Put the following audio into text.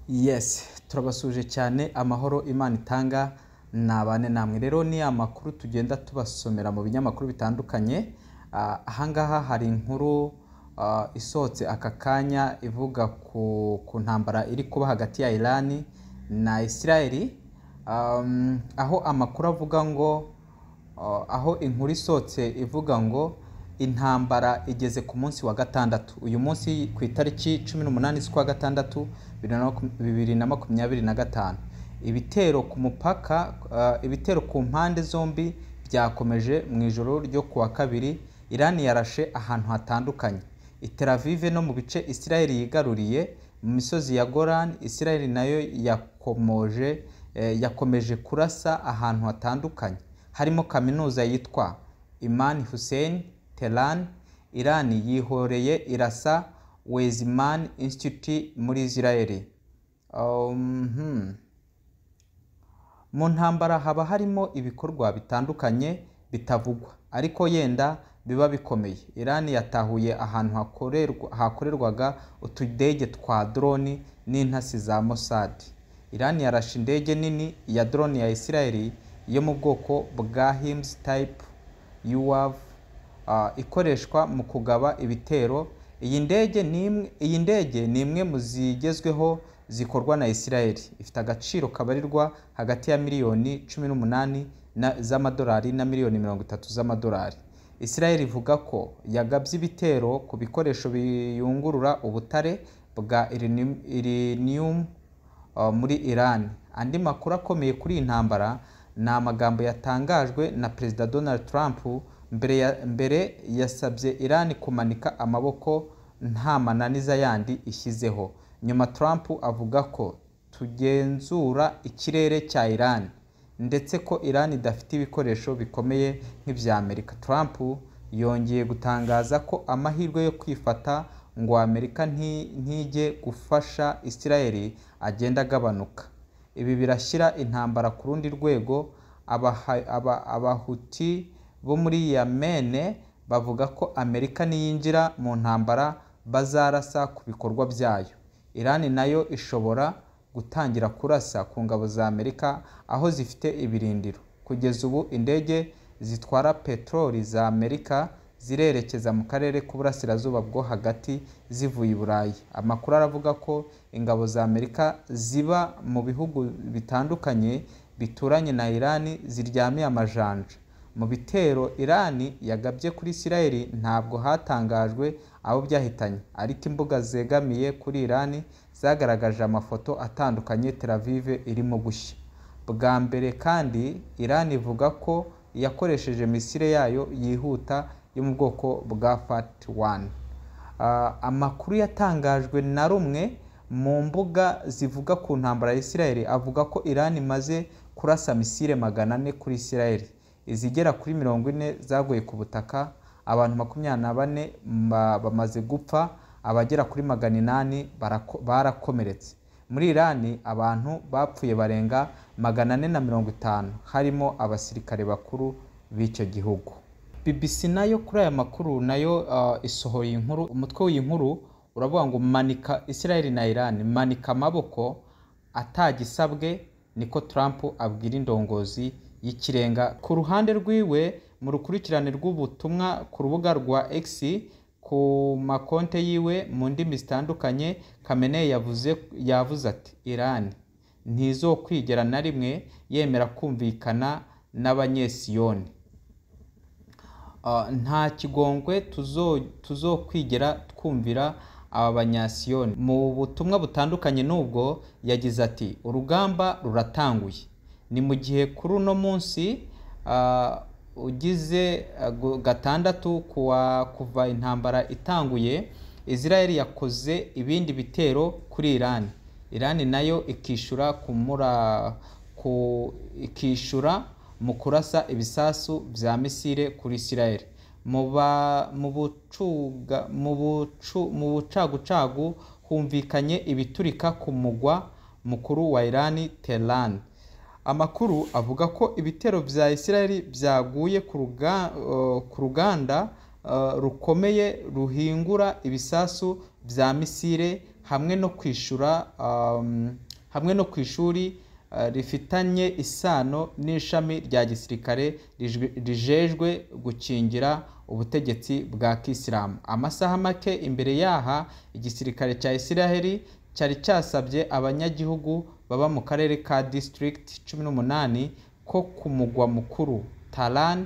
Yes, turabasuje cyane. Amahoro Imana itanga nabane namwe. Rero ni amakuru tugenda tubasomera mu binyamakuru bitandukanye. Ahangaha hari inkuru isohotse aka kanya ivuga ku ntambara iri kuba hagati ya Iran na Israel, aho amakuru avuga ngo aho inkuru isohotse ivuga ngo intambara igeze ku munsi wa gatandatu, uyu munsi ku itariki 18 z'ukwa gatandatu 2025. Ibitero ku mupaka, ibitero ku mpande zombi byakomeje mu ijoro ryo ku wa kabiri. Iran yarashe ahantu hatandukanye i Tel Aviv no mu bice Israel yigaruriye mu misozi ya Golan. Israel nayo yakomeje kurasa ahantu hatandukanye harimo kaminuza yitwa Imam Hussein Tehran. Iran yihoreye irasa Weizmann Institute muri Israel. Mu ntambara haba harimo ibikorwa bitandukanye bitavugwa ariko yenda biba bikomeye. Iran yatahuye ahantu hakorerwaga utudege twa drone n'intasi za Mossad. Iran yarashe indege nini ya drone ya Israel yo mu bwoko bwa HIMS type UAV, ikoreshwa mu kugaba ibitero. Iyi ndege ni imwe mu zigezweho zikorwa na Israel. Ifite agaciro kabarirwa hagati ya miliyoni 18 z'amadolari na miliyoni 30 z'amadolari. Israel ivuga ko yagabye ibitero ku bikoresho biyungurura ubutare bwa uranium muri Iran. Andi makuru akomeye kuri iyi ntambara ni amagambo yatangajwe na Perezida Donald Trump. Mbere yasabye Iran kumanika amaboko nta mananiza yandi ishyizeho. Nyuma Trump avuga ko tugenzura ikirere cya Iran, ndetse ko Iran idafite ibikoresho bikomeye nk'ibya Amerika. Trump yongeye gutangaza ko amahirwe yo kwifata ngo Amerika ntijye gufasha Israel agenda agabanuka. Ibi birashyira intambara ku rundi rwego. Abahuti bo muri Yemen bavuga ko Amerika niyinjira mu ntambara bazarasa ku bikorwa byayo. Iran nayo ishobora gutangira kurasa ku ngabo za Amerika aho zifite ibirindiro. Kugeza ubu indege zitwara peteroli za Amerika zirerekeza mu karere k'uburasirazuba bwo hagati zivuye i Burayi. Amakuru aravuga ko ingabo za Amerika ziba mu bihugu bitandukanye bituranye na Iran ziryamiye amajanja. Mu bitero Iran yagabye kuri Israel ntabwo hatangajwe abo byahitanye, ariko imbuga zegamiye kuri Iran zagaragaje amafoto atandukanye Tel Aviv irimo gushya. Bwa mbere kandi Iran ivuga ko yakoresheje misile yayo yihuta yo mu bwoko bwa Fateh 1. Amakuru yatangajwe na rumwe mu mbuga zivuga ku ntambara ya Israel avuga ko Iran imaze kurasa misile 400 kuri Israel. Izigera kuri 40 zaguye ku butaka, abantu 24 bamaze gupfa, abagera kuri 800 barakomeretse. Muri Iran abantu bapfuye barenga 450, harimo abasirikare bakuru b'icyo gihugu. BBC nayo kuri aya makuru nayo isohoye inkuru. Umutwe w'iyi nkuru uravuga ngo manika Israel na Iran manika amaboko atagisabwe, niko Trump abwira indongozi y'ikirenga. Ku ruhande rwiwe, mu rukurikirane rw'ubutumwa ku rubuga rwa X ku makonte yiwe mu ndimi zitandukanye, Khamenei yavuze ati: "Iran ntizokwigera na rimwe yemera kumvikana n'abanyesiyoni. Nta kigongwe tuzokwigera twumvira aba banyasiyoni." Mu butumwa butandukanye n'ubwo yagize ati: "Urugamba ruratanguye." Ni mu gihe kuri uno munsi ugize gatandatu kuwa kuva intambara itanguye, Israel yakoze ibindi bitero kuri Iran, Iran nayo ikishura mu kurasa ibisasu vya misile kuri Israel. Mu ba mu bucuga mu bucu mu bucagucagu humvikanye ibiturika ku mugwa mukuru wa Iran, Tehran. Amakuru avuga ko ibitero vya Israel byaguye ku ruganda rukomeye ruhingura ibisasu vya misile. hamwe no kwishura hamwe no ku ishuri rifitanye isano n'ishami rya gisirikare rijejwe gukingira ubutegetsi bwa kisilamu. Amasaha make imbere yaha, igisirikare cya Isiraheli cyari cyasabye abanyagihugu baba mu karere ka District 18 ko ku mugwa mukuru Tehran.